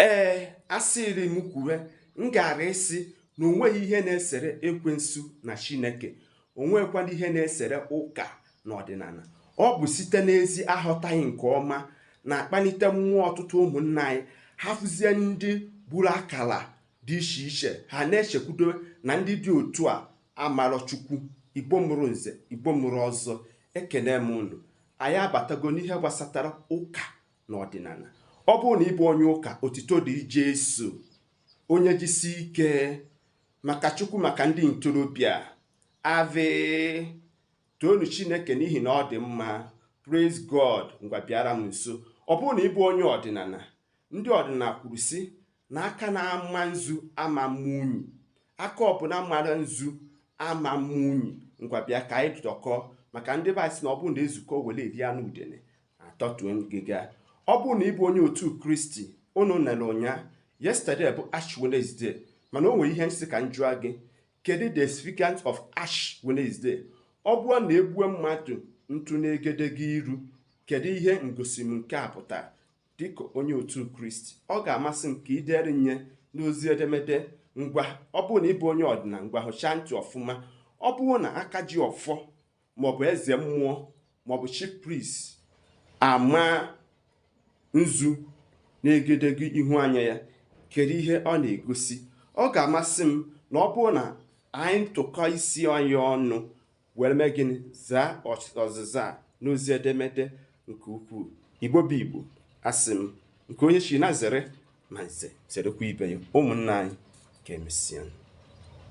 Ee, asịrị m kwuwe, m gaara ịsị na onweghị ihe na-esere ekwensu na Chineke, onwekwana ihe na-esere ụka na ọdịnala. Ọ bụ site n'ezi aghọtaghị nke ọma na-akpalite mmụọ ọtụtụ ụmụnna anyị. Ha fụzie ndị gburu akara dị iche iche, ha na-echekwudo na ndị dị otu a amarọ Chukwu. Igbo mụrụ nze, Igbo mụrụ ọzọ, ekene m unu. Anyị abatago n'ihe gbasatara ụka na ọdịnala. Ọ bụrụ na ị bụ onye ụka, otito dị Jesu, onye jisi ike maka Chukwu, maka ndị ntorobịa. Ave, toonu Chineke n'ihi na ọ dị mma. Praise God. Ngwa, bịara m nso. Ọ bụrụ na ị bụ onye ọdịnala, ndị ọdịnala kwuru sị na aka na-ama nzu ama mma unyi, aka ọbụla mara nzu ama mma unyi. Ngwa, bịa ka anyị dọkọ, maka ndị be anyị sị na ọ bụrụ na ezukọ were eri anụ udene atọtuo ngịga. Ọ bụrụ na ị bụ onye otu Kristi, unu nere ụnya, yesterday bụ Ash Wednesday, mana o nwere ihe nsị ka m jụọ gị: kedu the significance of Ash Wednesday? Ọ bụrụ na egbue mmadụ ntụ n'egedege iru, kedu ihe ngosi m nke a pụtara dịka onye otu Kristi? Ọ ga-amasị m ka ị dere nye n'ozi edemede. Ngwa, ọ bụrụ na ị bụ onye ọdịnala, ngwa, hụchaa ntị ọfụma. Ọ bụrụ na aka ji ọfọ, maọbụ eze mmụọ, maọbụ chief priest ama nzu n'egedege ihu anya ya, kedu ihe ọ na-egosi? Ọ ga-amasị m na ọ bụrụ na anyị tụkọ isi anyị ọnụ were mee gịnị, zaa ọzịza a n'ozi edemede nke ukwuu. Igbo bụ Igbo, asị m nke onye chi na zere ma nze zerekwa ibe ya. Ụmụnna anyị, ka emesịa.